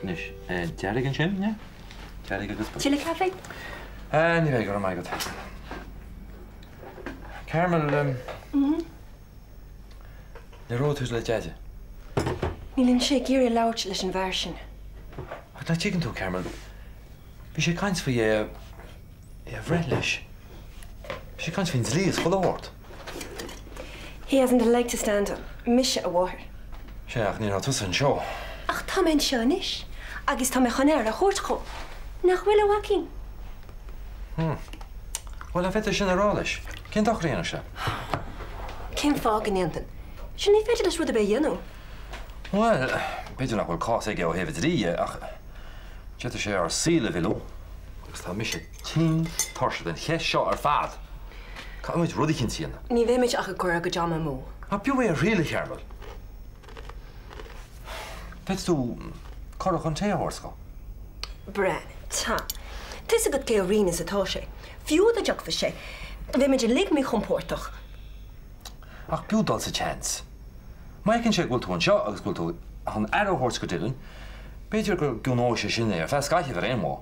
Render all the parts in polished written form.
Anois, dearg ansin, yeah? Dearg agus buí. Tuilleadh caife? Ní bheidh, go raibh maith agat. Carmel, Labhróidh tú le Deaide. Níl sé ag iarraidh labhairt leis an bhfear sin. Ach nach dtuigeann tú, Carmel, bhí sé ag caint faoi é a, é a bhreith leis. Bhí sé ag caint faoin dlí is chuile shórt. He hasn't a leg to stand on. Mise a mháthair. Sea, ach ní raibh tusa anseo. Ach tá mé anseo anois agus tá mé chun aire a thabhairt dhó. Nach bhfuil, a mhaicín? Hmm. Bhuel, an bhféadfá sin a rá leis? Cén dochar a dhéanfadh sé? Cén fáth go ndéanfainn? Sin ní féidir leis rud ar bith a dhéanamh. Bhuel, b'fhéidir nach bhfuil cás aige ó thaobh an dlí dhe, ach d'fhéadfadh sé ár saol a mhilleadh. Agus tá mise tinn tuirseach den cheist seo ar fad! Caithfidh muid rud eicínt a dhéanamh. Ní bheimid ach ag cur ár gcuid ama amú. Ach b'fhiú é a thriail, a Chearmail. Féadfaidh tú cuireadh chun tae a thabhairt dó. Bran, Tá. Tá's agat cé chomh righin is atá sé. Fiú dá dtiocfadh sé, bheimid uilig míchompordach. Ach b'fhiú dul sa tseans. Má fheiceann sé go bhfuil tú anseo agus go bhfuil tú chun aire a thabhairt do Dylan, b'fhéidir go gciúnóidh sé sin é ar feadh scaithimh ar aon mhodh.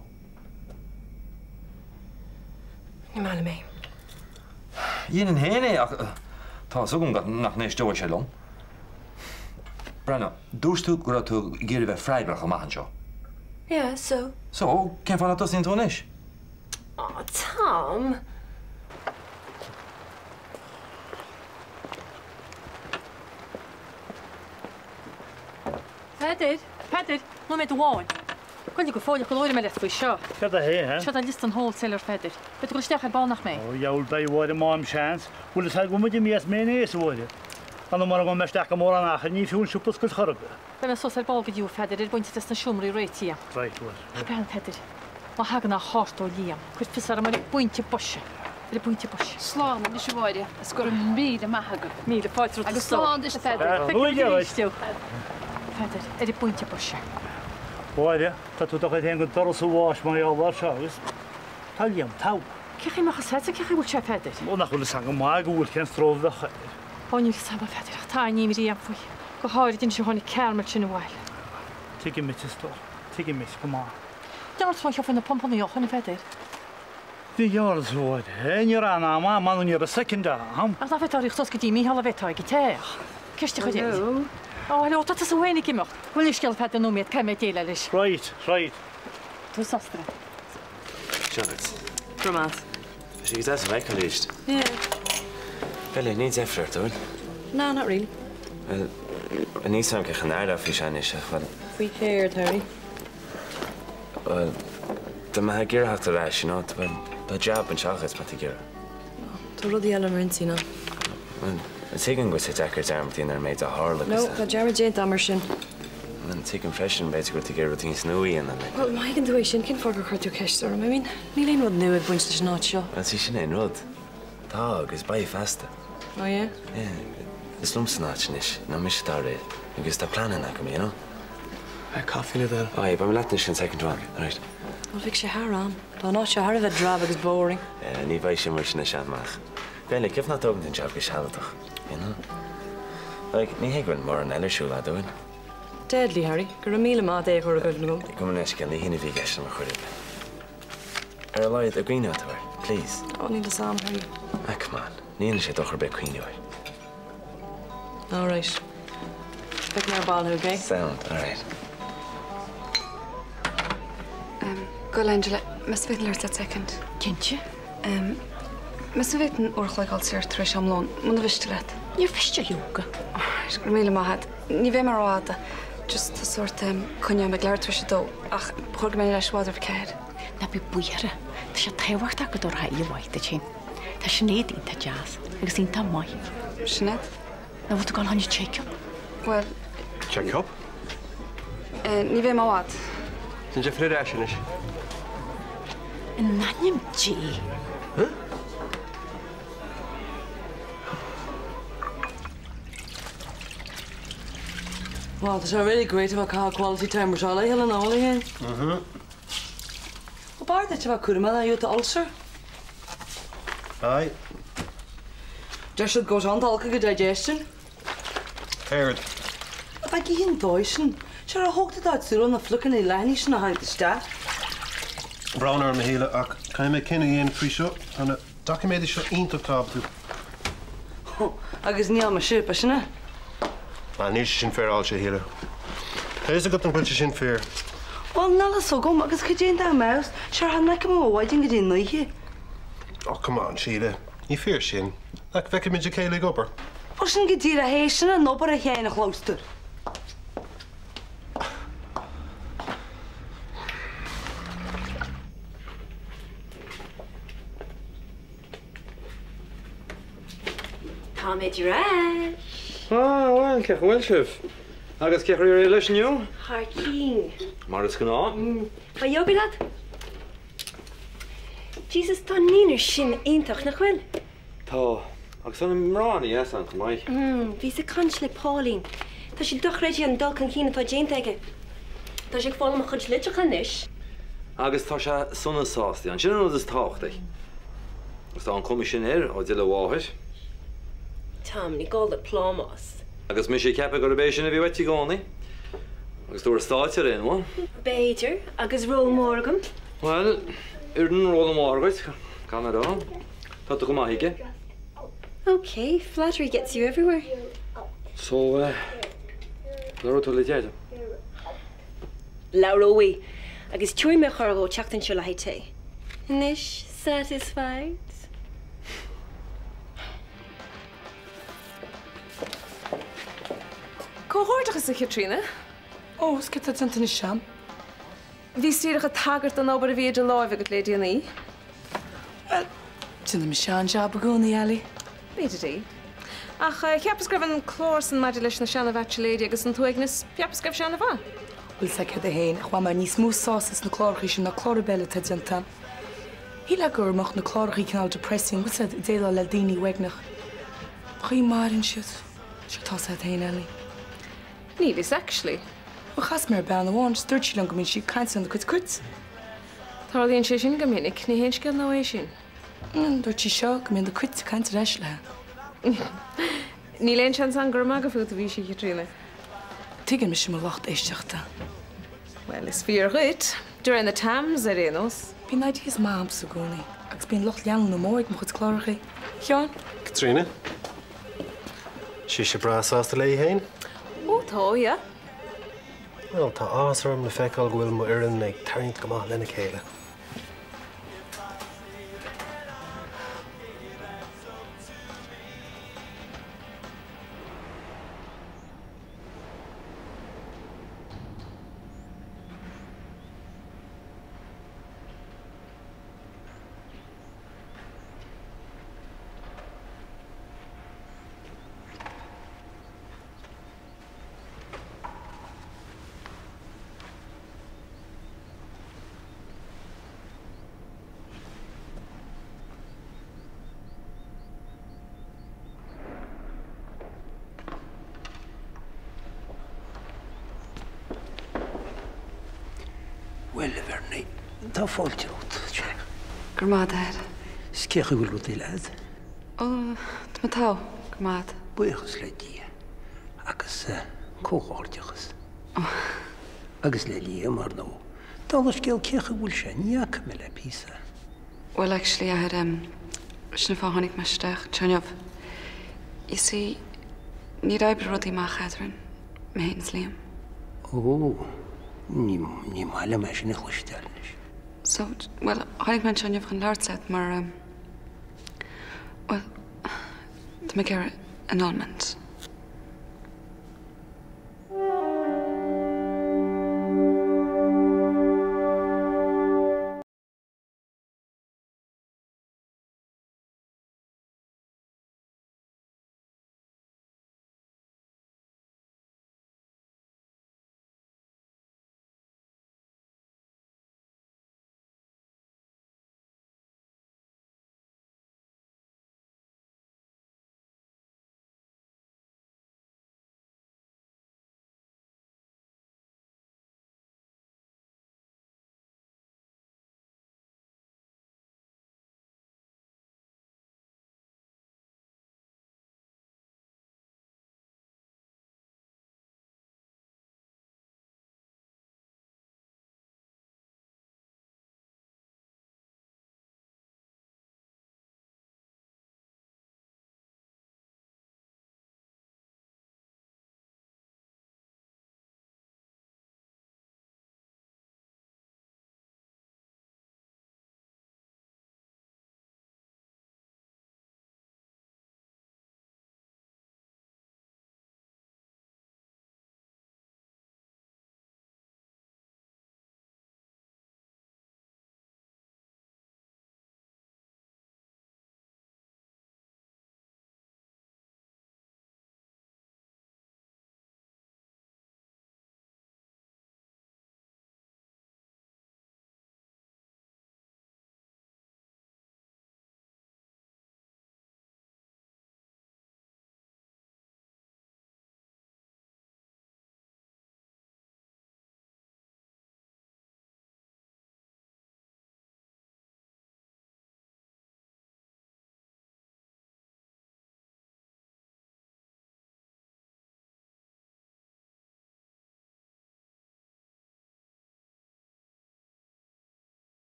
Ní maith liom é. Dhéanfainn féin é ach tá fhios agam nach n-éisteoidh sé liom. Breathnaigh, dúirt tú go raibh tú ag iarraidh bheith freagrach amach anseo. Yeah, so? So, cén fáth nach dtosaíonn tú anois? Aw, Tom! Peadar, Peadar, nóiméad amháin. Coinnigh go fóilleach go labhróidh mé leat faoi seo. Céard é, hein? Seo tá liosta an wholesaler, Pheadair. Beidh tú ag dul isteach ar ball, nach mbeidh? Ó, dheabhail, beidh, a Mháire, má fhaighim seans. Bhfuil fhios a'd go bhfuil muid imithe as mayonnaise, a Mháire. Ar ndóigh mura ngabhfaidh mé isteach go mórán achair, ní fiú an siopa oscailt chor ar bith. Beidh mé suas ar ball go dtí thú, a Pheadair, ar an bpointe des na seomraí réitithe. Right, a Mháire. Ach breathnaigh, a Pheadair. Má thagann aon chárta ó Liam, cuir fios orm ar an bpointe boise. Ar an bpointe boise. Slán anois, a Mháire, is go raibh míle maith agat. Míle fáilte romhat, a Agus slán duit, a Pheadair. Feicfidh muid arís thú. Pheadair, ar an bpointe boise. Mháire, tá tú do chur féin go doras an bháis mar gheall air seo agus tá Liam togha. Cé chaoi a mbeadh fhios a'dsa cé chaoi a bhfuil sé, a Pheadair? Ó, nach bhfuil fhios agam go maith go bhfuil cén stró a bheadh air. Ó, níl fhios agam, a Pheadair, ach tá an-imní orm faoi, go háirid anois ó tháinig Carmel sin abhaile. Tuigim duit, a stór, tuigim duit go maith. Dearna tú an cheo faoi na pumpanna ó shoin, a Pheadair? Ní dhearna, a Mháire. Ní raibh aon am a'm, ann ní raibh soicind a'm. Ach nach bhféadfá a rith suas go dtí Mícheál a bheifeá ag an teach. Ceist a chur air. Hello. Ó, hello, tá tusa féin ag imeacht. Bhuel, ní scéal fada nóiméad, caithfidh mé déileáil leis. Right, right. Tú sásta. Seo duit. Go raibh maith. Tá sé go deas a bheith agat arís. Yeah. Bhuel, níl deifir ort, an bhfuil? No, not really. Bhuel, níl 'fhios a'm cé chomh náireach faoi seo anois ach, bhuel. Faoi céard, Harry? Bhuel, dá mbeifeá ag iarraidh theacht ar ais, you know, bhuel, tá jab anseo agat má tá tú ag iarraidh. Tá rudaí eile ar m'intinn agam. Bhuel, tuigim go bhfuil sé deacair dearmad a dhéanamh ar an méid a tharla No, agus. tá dearmad déanta agam ar sin. Bhuel, tuigim freisin, b'fhéidir go bhfuil tú ag iarraidh rud éigin nua a dhéanamh, like. Bhuel, má thuigeann tú é sin, cén fáth gur chuir tú ceist orm? I mean, níl aon rud nua ag baint leis an áit seo. Bhuel, see, sin é an rud. Tá, agus beidh feasta. Oh yeah? Yeah. Is liomsa an áit anois, nó mise atá ar agus tá pleananna agam, you know? Caife le do thoil. Aye, beidh mé leat anois an soicind amháin, alright. Bhuel, bheadh sé thar am. Tá an áit seo thar a bheith drab agus boring. Eh, ní bheidh sé mar sin as seo amach. Bhuel, cén fáth nach dtógann tú an jab go sealadach, you know? Like, ní hé go bhfuil mórán eile ar siúl a'd, an bhfuil? Deadly, Harry. Go raibh míle maith agat é a chur i gcuimhne dom. Gabh mo leithscéal, ní hin a bhí i gceist agam ar chor ar bith. Ar a laghad, an gcuimhneoidh tú air, please. Oh, níl fhios a'm, Harry. Ah, come on. Ní dhéanann sé dochar ar bith cuimhniú air. All right. Feicfidh mé ar ball thú, okay? Sound, all right. Gabh i leith, Angela, meas tú an bhféadfainn labhairt leat soicind? Cinnte. Meas tú an bhféadfainn uair a chloig a fháil saor tar éis am lóin, muna mhiste leat? Níor mhiste, leoga. Alright, go raibh míle maith agat. Ní bheidh mé rófhada. Just tá sórt coinne agam ag leathuair tar éis a dó, ach ba chóir go mbeinn ar ais i bhfad roimh a ceathair. Ná bí buartha, tá sé tábhachtach go dtabharfá aire mhaith duit féin. Tá Sinéad iontach deas agus iontach maith. Sinéad? Nach bhfuil tú ag dul chun check-up? Bhuel. Check-up? Ní bheidh mé i bhfad. Sin deifir ar ais anois. In ainm Dé! Huh? Well, tá sé really great a bheith ag caitheamh quality time mar seo le chéile nach bhfuil a fhéin? Mhm. Ó b'fhearr duit a bheith cúramach ná you to ulcer. Aye. Deir siad go bhfuil sé an-tolgtha go digestion. Céard? A bheith ag ithe an dóigh sin. Sure, ar thóg tú do chuid súl ó na fliuchadh leathanaigh sin a tháinig isteach? Brón orm, a Shíle, ach caithfidh mé cinneadh a dhéanamh faoi seo. Tá na doiciméid seo iontach tábhachtach. Agus níl mise, ba sin é? Ah, níl sé sin féaráilte, a Shíle. Tá a fhios agat nach bhfuil sé sin fíor. Bhuel, níl a fhios agam, agus cad é an dá mbeadh? Sure, chan fheicim ó mhaidin go dtí an oíche. Oh, come on, Síle. Ní fíor sin. Nach bhfeicimid a chéile ag obair? Bhuel, sin go díreach é, sin an obair a Sheáin a chlabhsúir. Táimid ar ais! Ah, bhuel, cén chaoi a bhfuil sibh? Agus cén chaoi ar éirigh leis inniu? Thar cinn. Mar is gnáth. Ba yogurt leat? Jesus, tá an naonúr sin iontach, nach bhfuil? Tá. Agus tá na mná ana-dheas ann chomh maith. Bhíos ag caint le Pauline. Tá sé dochreidte an dul chun cinn atá déanta aige. Tá sé ag foghlaim a chuid litreacha anois. Agus tá sé sona sásta. Sin an rud is tábhachtaí. Agus tá an chuma sin air ó d'fhill a mháthair. Tom, ní gá duit plámás. Agus mise ag ceapadh gurb é sin a bhí uait i gcónaí. Agus tú ar stáitse ar aon nós. B'fhéidir, agus ról mór agam. Bhuel, oireann ról na máthar dhuit, gan a rá. Tá tú go maith aige. Ok, flattery gets you everywhere. So, eh, labhróidh tú le Deaide? Labhróidh, agus tabharfaidh mé cuireadh dó teacht anseo le haghaidh tae. Anois, satisfied? Comhghairdeachas, a Chaitríona. Ó, is céard atá déanta anois a'm? Bhíos díreach ag tagairt don obair a bhí idir láimhe agat le déanaí. Bhuel, déanann mise an-jab i gcónaí, Ali. B'fhéidir é. Ach cheapas go raibh an clár san maidir leis na seana-bhaitsiléirí agus an t-uaigneas, cheapas go raibh sé ana-mhaith. Bhuel, 's ag céard é féin, ach bhain mé níos mó sásamh as na clárachaí sin ná clár ar bith eile atá déanta. Shílfeá go mbeadh na clárachaí cineál depressing, bhfuil 's a'd, ag déileáil le daoine uaigneach. Chaoi maireann siad. Sure tá 's a'd féin, Ali. Níl fhios actually. Bhuel, chas mé ar bean amháin, 's dúirt sí liom go mbíonn sí ag caint lena cuid cait. Tarlaíonn sé sin go minic, ní haon scéal nua é sin. Dúirt sí seo go mbíonn na cait ag caint ar ais léi. Níl aon seans ann gur ag magadh fút a bhí sí, a Chaitríona. Tuigeann mise mo lucht éisteachta. Bhuel, is fíor dhuit. De réir na Tams, ar aon nós. Bíonn ideas maith a'msa i gcónaí agus bíonn lucht leanúna mór ag mo chuid clárachaí. Sheáin? Caitríona? Sise breá sásta léi féin? Ó tá, yeah. Bhuel, tá áthas orm le feiceáil go bhfuil m'fhoireann ag tarraingt go maith lena chéile. Bhuel, a Bhernie, tá fáilte romhat, sea. Go raibh maith agat. Is cén chaoi a bhfuil rudaí leat? Ó, tá mé togha, go raibh maith agat. Buíochas le Dia. Agus comhghairdeachas. Agus le Liam, ar ndóigh. Dála an scéil, cén chaoi a bhfuil sé? Ní fhaca mé le píosa. Bhuel, actually, athair, em, sin an fáth a tháinig mé isteach anseo inniu. You see, níor oibrigh rudaí amach eadrainn, mé féin is Liam. Ó, ní, ní maith liom é sin a chloisteáil anois. So, bhuel, tháinig mé anseo inniu chun labhairt leat mar, em, bhuel, tá mé ag iarraidh annulment.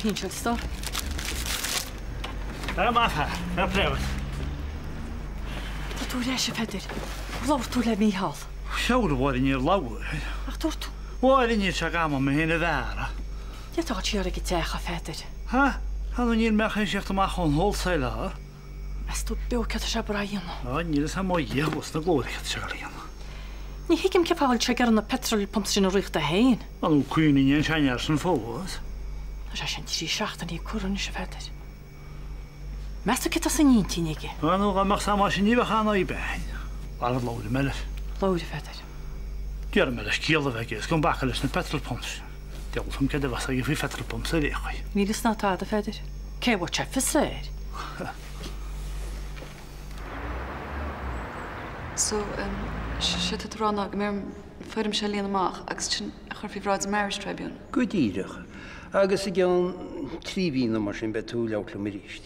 shinsear, stop. Fair maith fear, fair play agat. Tá tú ar ais, a Pheadair. Ar labhair tú le Mícheál? Sure, a Mháire, níor labhair. Ach dúirt tú. Mháire, níl sé ag am mé féin a bhearradh. Ní fhéadfá a ghabháil siar ag an teach, a Pheadair. Ha? Ar ndóigh níl mé ach théis theacht amach ón wholesale, ha? Meas tú beo céard tá sé ag brath a dhéanamh? Á, níl fhios a'm ó Dhia thuas sna glóire céard tá sé ag dul a dhéanamh. Ní thuigim cén fáth a bhfuil sé ag iarraidh na petrol pumps sin a rith dó féin. Ar ndóigh cuimhnigh an seanfhear sin fós. Tá sé sin 3 seachtainí curtha anois a Pheadair. Meas tú céard tá san intinn aige? Ar ndóigh dá mbeadh 's a'm é sin ní bheadh aon fhadhb a'inn. Ara labhróidh mé leis. Labhair a Pheadair. Déarfaidh mé leis ciall a bheith aige is gan bacadh leis na petrol pumps. Diabhal 's a'm céard a bheas aige faoi phetrol pumps ar aon chaoi. Níl fhios ná tada, a Pheadair. Cé a bhfuair sé fios air? So, sé tá tú a rá ná go mbeidh orm foirm seo a líonadh amach agus sin a chur faoi bhráid an Marriage Tribunal. Go díreach. Agus i gceann 3 mhí nó mar sin beidh tú ag labhairt liom arís.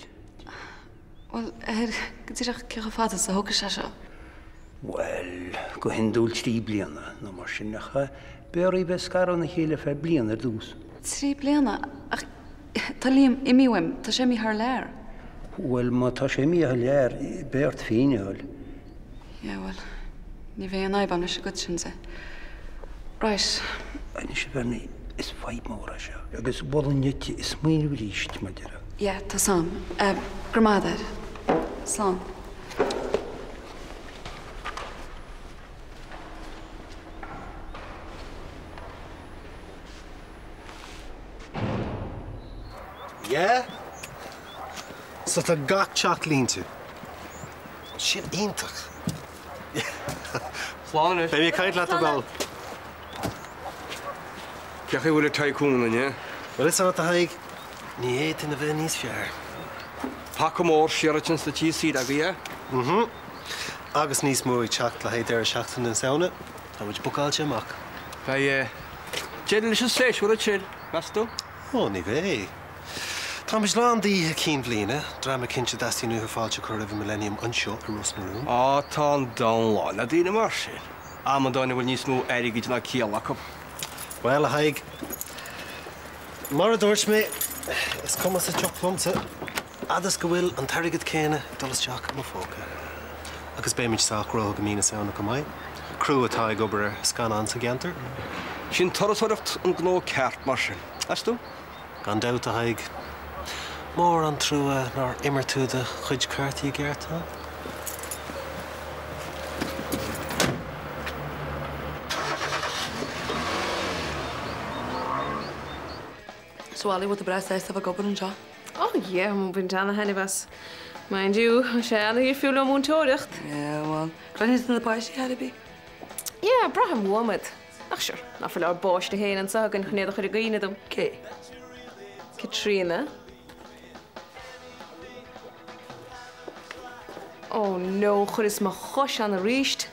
Bhuel, a Athair, go díreach cé chomh fada is a thógfaidh sé seo? Bhuel, go hiondúil 3 bliana nó mar sin, ach beidh oraibh bheith ag scaradh óna chéile ar feadh bliana ar dtús. 3 bliana? Ach tá Liam imithe uaim, tá sé imithe thar lear. Bhuel, má tá sé imithe thar lear, beidh ort féin a dhul. Yeah, bhuel, ní bheidh aon fhadhb agam leis an gcuid sin de. Right. Anois, a Bhernie, is fadhb mhór é seo, agus mholfainn duit smaoineamh arís, mar déarfá. Yeah, tá 's a'm. Go raibh maith agat. Slán. Yeah? So tá gach teach líonta. Sin iontach. Slán anois. Beidh mé ag caint leat a Ghoill. Cén chaoi a bhfuil an tycoon inniu? Bhfuil fhios agat a Thaidhg, ní fhéadfainn a bheith níos fearr. Paca mór Sheraton sna tithe saoire agaibh, yeah? Mhm. Agus níos mó ag teacht le haghaidh deireadh seachtaine na Samhna. Tá muid bookáilte amach. Beidh deireadh leis an séasúr ansin, meas tú? Ó, ní bheidh. Táimid lán d'oíche cinn bhliana, dream eicínt a dteastaíonn uathu fáilte a chur roimh an Millennium anseo i Ros na Rún. Á, tá an domhan lán le daoine mar sin. Amadáin a bhfuil níos mó airgid ná ciall acu. Bhuel, a Thaidhg, mar a dúirt mé, is cuma sa tsioc liomsa, fhad is go bhfuil an t-airgead céanna ag dul isteach i mo phóca. Agus beimid sách gnóthach i mí na Samhna chomh maith, criú atá ag obair ar scannán sa gceantar. Sin turasóireacht an gnó ceart mar sin, meas tú? Gan dabht, a Thaidhg. Mór an trua nár imir tú do chuid cártaí i gceart, huh? So Ali, bhfuil tú breá sásta a bheith ag obair anseo? Oh yeah, mo bhaint ana-thaitneamh as. Mind you, tá sé ana-dhifriúil ó múinteoireacht. Yeah, well, breathnaíonn tú na páistí thar a bith. Yeah, braithim uaim iad. Ach sure, ná fuil ár bpáiste féin anseo againn chun iad a chur i gcuimhne dom. Cé? Caitríona. Oh no, chuireas mo chois ann aríst.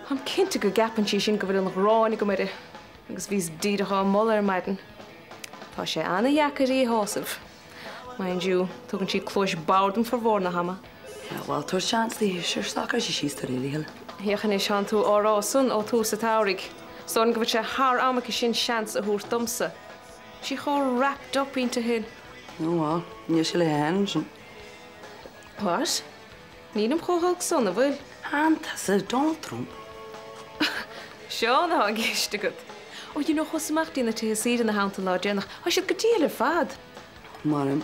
Táim cinnte go gceapann sí sin go bhfuil an ghráin agam uirthi. Agus bhíos díreach á moladh ar maidin. Tá sé ana-dheacair í a shásamh. Mind you, tugann sí cluais bhodhar dom formhór na hama. Yeah, bhuel, tabhair seans di, sure, socróidh sí síos de réir a chéile. Féach anois, thánn tú á rá san ó tús an tsamhraidh. Is dóigh liom go bhfuil sé thar am aici sin seans a thabhairt domsa. Tá sí chomh wrapped up inti féin. Oh well, níl sí léi féin ansin. What? Nílim chomh holc san, an bhfuil? Chan tusa, Donald Trump. Seán atá i gceist agat. Oh, you know, chuas amach dtí na tithe saoire ina theannta an lá deireanach. Tá siad go diail ar fad. Mairim.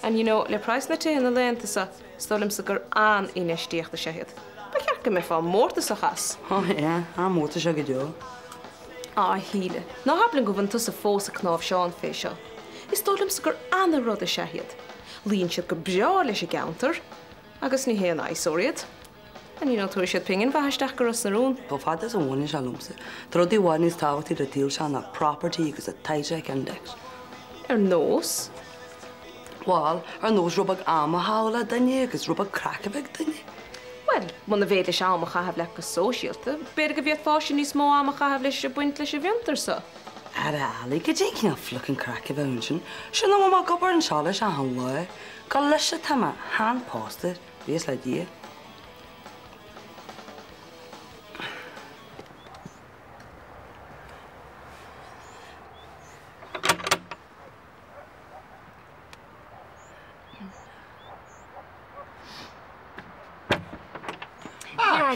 And you know, le praghas na tithe na laethanta seo, is dóigh liomsa gur an-infheistíocht is ea iad. Ba cheart go mbeifeá mórtasach as. Oh yeah, an-mhórtasach go deo. Á, a Shíle, ná habair liom go bhfuil tusa fós ag cnáimhseán fé seo. Is dóigh liomsa gur ana-rud is ea iad. Luíonn siad go breá leis an gceantar agus ní haon eyesore iad. And you know, tabharfaidh siad pingin mhaith isteach go Ros na Rún. Chomh fada is a bhaineann sé liomsa, tá rudaí i bhfad níos tábhachtaí sa tsaol seo ná property agus an Titanic index. Ar nós? Bhal, ar nós rud beag ama a chaitheamh le duine agus rud beag craic a bheith ag duine. Bhuel, muna bhféidir leis am a chaitheamh leat go sóisialta, b'fhéidir go bhféadfása níos mó ama a chaitheamh leis ag baint leis an bhfiontar so. Ara Ali, goidé an cineál fliuchin craic a bheadh ansin? Sin nach bhfuil mé ag obair anseo leis achan lá. Go leis atá mé, chan pósta, buíochas le Dia.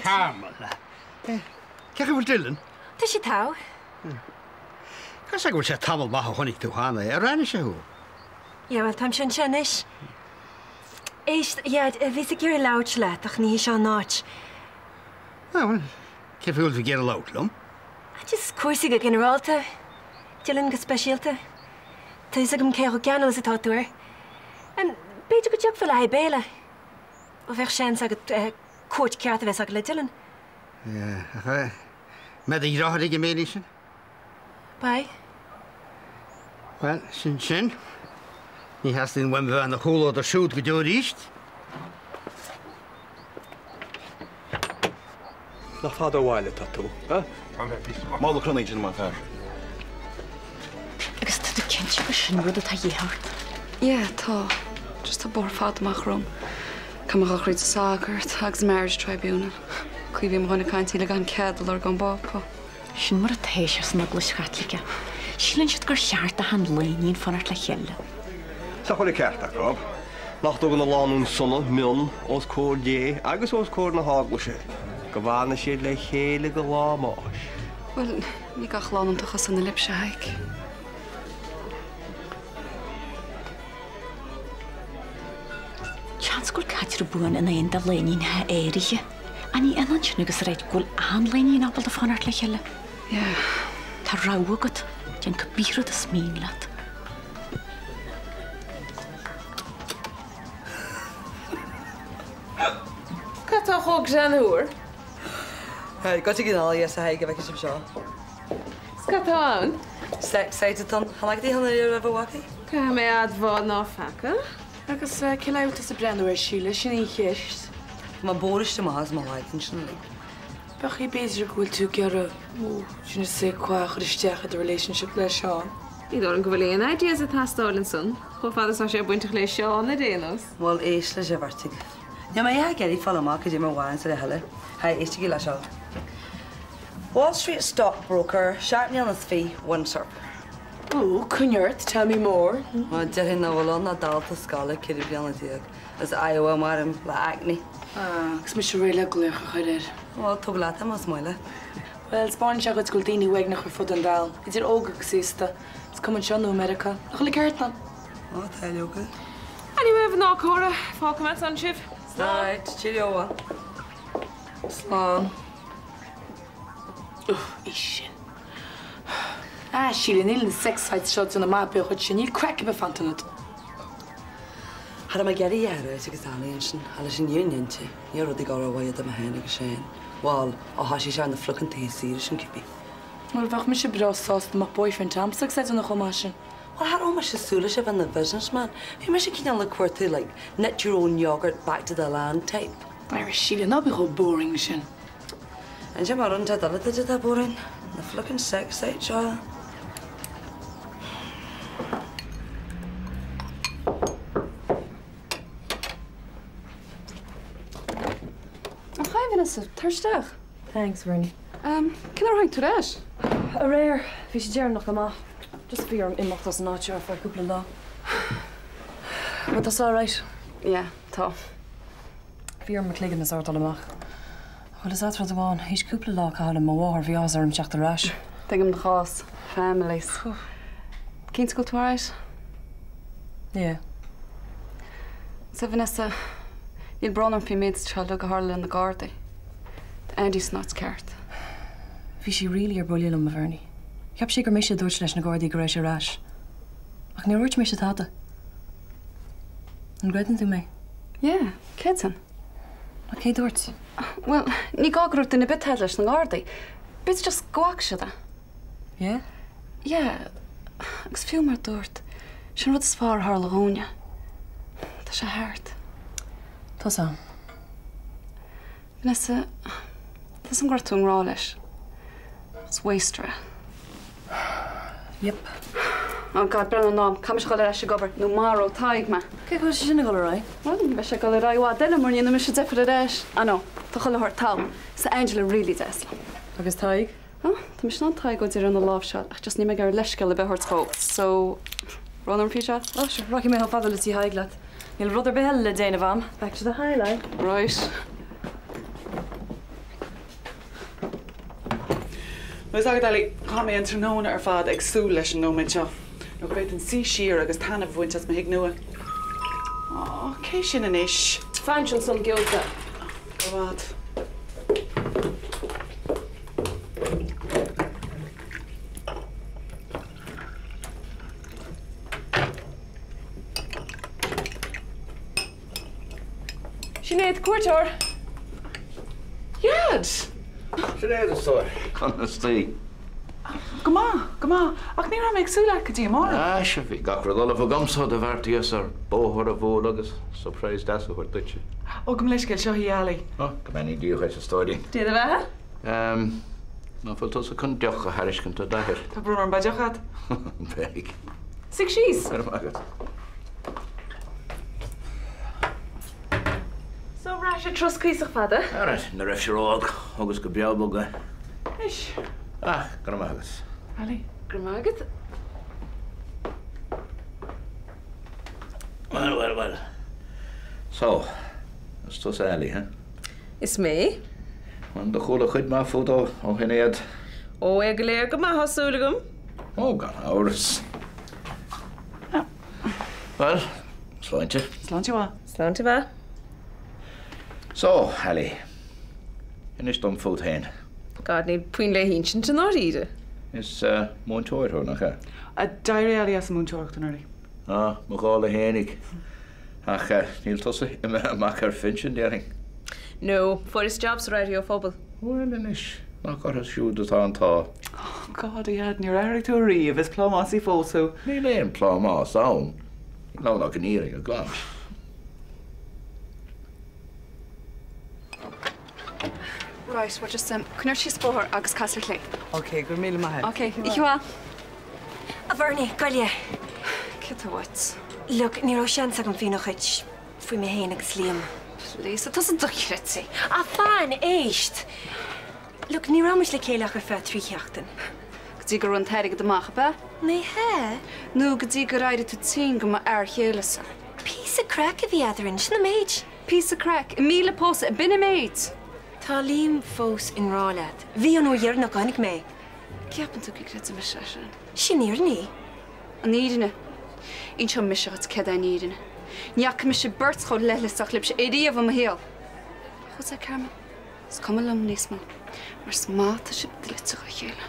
Dhaid. Carmel. Cén chaoi a bhfuil Dylan? Tá sé togha. Tá 'fhios a'm go bhfuil sé tamall maith ó chonaic tú cheana é. Ar aithnigh sé thú? Yeah, bhuel, táimse anseo anois. Éist, a Dhaid, bhíos ag iarraidh labhairt leat ach ní hí seo an áit. Ah, bhuel, cén faoi a bhfuil tú ag iarraidh labhairt liom? Just cúrsaí go ginearálta. Dylan go speisialta. Tá fhios agam cé chomh ceanúil is atá tú air. B'fhéidir go dtiocfá le haghaidh béile. Ó bheadh seans agat cuairt ceart a bheith agat le Dylan. Yeah, ach an mbeidh do dheartháir ag an mbéile sin? Beidh. Bhuel, sin sin. Ní theastaíonn uaim a bheith ina chomhluadar siúd go deo arís. Nach fada ó bhaile atá tú, a? Mála cruinn sin mar fear. Agus tá tú cinnte gur sin rud atá de dhíth ort? Yeah, tá. Just tá bóthar fada amach romham. Caithfidh mé a dhul thríd an sagart agus marriage tribunal. Cuimhním dhuine caint le gan cead a lorg ón bPápa. Sin mar atá sé san Eaglais Chaitliceach. Síleann siad gur cheart d'achan lánúin fanacht le chéile. 'S nach bhfuil an ceart acu? Nach dtugann an lánúin sona mionn os comhair Dé agus os comhair na hEaglaise go bhfanfaidh siad le chéile go lá a mbáis? Bhuel, ní gach lánúin atá chomh sona libhse, a Thaidhg. Seans go bhfuil caidreamh buan i ndán do lánúineacha áirithe. Ach ní ionann sin agus a ráit go bhfuil achan lánúin ábalta fanacht le chéile. Yeah. Tá rogha agat, déan cibé rud is mian leat. Cad tá chomh greannmhar? Hey, go dtí an áil a Thaidhg a bheidh sibh seo. 'S cad tá ann? Sex site atá ann. Tháinig dí cheana riamh roimhe, a bhfaca? Caithfidh mé a admháil ná feaca. Agus cén fáth a bhfuil tusa ag breathnú air, Síle? Sin í an cheist. Tá mé boriste amach as mo lag ansin uilig. B'fhéidir b'fhéidir go bhfuil tú ag iarraidh, oh, je ne sais quoi a chur isteach i do relationship le Seán. Ní dóigh liom go bhfuil aon ideas ag teastáil ansan, chomh fada is tá sé bainteach le Seán ar aon nós. Bhuel, éist leis an bheirt agaibh. Níl mé ag iarraidh fáil amach cad é mar bhain sé le thuilleadh. Hey, éistigí leis seo. Wall Street stockbroker, 27 mbliana, windsurfer. Ó, coinnigh ort, tell me more. Bhuel, déarfainn nach bhfuil ann ach dalta scoile 14 bliana as Iowa, maram, le acne. Ah, agus mise réidh le glaoch a chur air. Bhuel, tóg leat é más maith leat. Bhuel, 'spáineann sé dhuit go bhfuil daoine uaigneach ar fud an domhain, idir óg agus aosta. Is cuma anseo nó i Meiriceá. Nach bhfuil an ceart agam? Ó, tá, leoga. Anyway, a mhná córa, fágfaidh mé ansan sibh. Slán. Cheerio. Slán. Ugh, í sin. Ah, Síle, níl an sex site seo ag déanamh maith ar bith dhuitse, níl craic ar bith fanta ionat. Cha raibh mé ag iarraidh a rá agus Annie ansin, ach leis an fhírinne a inse, ní raibh rudaí ag dul rómhaith idir mé féin agus Shane. Bhuel, ó thoisigh sé ar na fliuchanta saoire sin cibé. Bhuel, bheadh mise breá sásta dá mbeadh boyfriend a'msa agus é ag déanamh chomh maith sin. Bhuel, cha raibh mise ag súil leis a bheith ina businessman. Bhí mise cineál ag cuartú like knit your own yogurt back to the land type. Ara, Síle, ná bí chomh boring sin. An sin mar an rud eile duit atá boring? Na fliuchanta sex site seo. Oh hi Vanessa, tar isteach. Thanks, Bernie. Um, cén uair a tháinig tú ar ais? Aréir, bhí sé deireanach go maith. Just bhí orm imeacht as an áit seo ar feadh cúpla lá. But tá all right. Yeah, tá. Bhí orm mo chloigeann a shórtáil amach. Bhuel, is ait rud amháin, théis cúpla lá a chaitheamh le mo mháthair, bhí áthas orm teacht ar ais. Tuigim do chás. Families. Cinnte go bhfuil tú alright? Yeah. So Vanessa, níl brón orm faoin méid seo uilig a tharla le na Gardaí. Tá Andy san áit ceart. Bhí sé really ar buile liom, a Bhernie. Cheap sé gur mise a dúirt leis na Gardaí go raibh sé ar ais. Ach níor dhúirt mise tada. An gcreideann tú mé? Yeah, creidim. Ach cé dúirt? Bhuel, ní gá go raibh duine ar bith tada leis na Gardaí. B'fhéidir just go bhfaca siad é. Yeah? Yeah, agus fiú mar dúirt, sin an rud is fearr a tharla dhúinne. Tá sé thart. Tá's a'm. Vanessa, tá 'fhios a'm go raibh tú i ngrá leis. Is waster é. Yep. Oh God, breathnaigh ar an am, caithfidh mise dhul ar ais ag obair nó maróidh Tadhg mé. Cé go bhfuil sé sin ag dul ar aghaidh? Bhuel, ní bheidh sé ag dul ar aghaidh i bhfad eile mura ndéanfaidh mise deifir ar ais. Ah no, tá chuile shórt togha. Is Angela really deas liom. Agus Tadhg? Oh, tá mise in ann Tadhg ó Deireadh a láimhseáil ach just níl mé ag iarraidh leithscéal ar bith a thabhairt dhó. So, brón orm faoi seo. Oh sure, rachaidh mé chomh fada le tí Thaidhg leat. Níl rud ar bith eile le déanamh a'm. Back to the high life. Right. Bhfuil fhios agat, Ali, chaith mé an tráthnóna ar fad ag súil leis an nóiméad seo, nó go bhféadfainn suí siar agus taitneamh a bhaint as mo thigh nua. Á, cé sin anois? Fan ansan giota. Go raibh maith agat. Sinéad, cuairteoir! Dhaid! Sinéad, a stór. Conas taoi? Go maith, go maith. Ach ní raibh mé ag súil leat go dtí amárach. Ah, sea, bhí gach rud ullamh agamsa do bheartaíos ar bóthar a bhualadh agus surprise deas a thabhairt duitse. Ó, gabh mo leithscéal, seo í Ali. Ó, go mbeannaí Dia dhuit, a stóirín. Dia do bheatha. Ehm, ná fuil tusa chun deoch a thairiscint do d'athair? Tá brón orm, beidh deoch agat? Beidh. Suigh síos. Go raibh maith agat. So, raibh sé turas cuíosach fada? Alright, ní raibh sé ró-olc, thugas go breá bog é. Anois. Ah, go raibh maith agat. Ali. Go raibh maith agat. Bhuel, bhuel, bhuel. So, is tusa Ali, huh? Is mé. Bhuel, do chuala cuid maith fút ó Shinéad. Ó, é go léir go maith, tá súil agam. Ó, gan amhras. Bhuel, sláinte. Sláinte mhaith. Sláinte mhaith. So, Ali, inis dom fút féin. God, níl puinn le hinsint i ndáiríre. Is múinteoir thú, nach ea? D'éirigh Ali as an múinteoireacht anuraidh. Ah, mo dhála fhéinig. Ach níl tusa imithe amach ar phinsean, déarfainn. No, fuaireas job sa raidió phobail. Bhuel anois, nach orthu siúd atá an t-ádh. Oh God, a Dhaid, níor athraigh tú ariamh, is plámásaí fós thú. Níl aon plámás ann. Níl ann ach an fhírinne ghlan. Right, well just um, coinnigh síos bóthar agus cas ar chlé. Ok, go raibh míle maith agat. Ok, oíche mhaith. A Bhernie, gabh i leith. Céard atá uait? Look, ní raibh seans agam mhíniú dhuit faoi mé féin agus Liam. Please, tá tusa dochreidte. Ah, fan, éist! Look, ní raibh muid le chéile ach ar feadh 3 sheachtain. Go dtí gur rith an t-airgead amach, ab ea? Ní hea. Nó go dtí gur éirigh tú tinn go mba fhear chéile sa. Píosa craic a bhí eadrainn, sin an méid. Píosa craic? I míle pósadh, b'in an méid! Tá Liam fós i ngrá leat. Bhí an uair dheireanach a chonaic mé é. Ceapann tú go gcreidfidh mise é sin? Sin fhírinne í. An fhírinne? Inseoidh mise dhuit céard é an fhírinne. Ní fhaca mise beirt chomh leithleasach libhse ariamh i mo shaol. Ach what's that, Carmen? Is cuma liom níos mó, mar is maith atá sibh dlite dá chéile.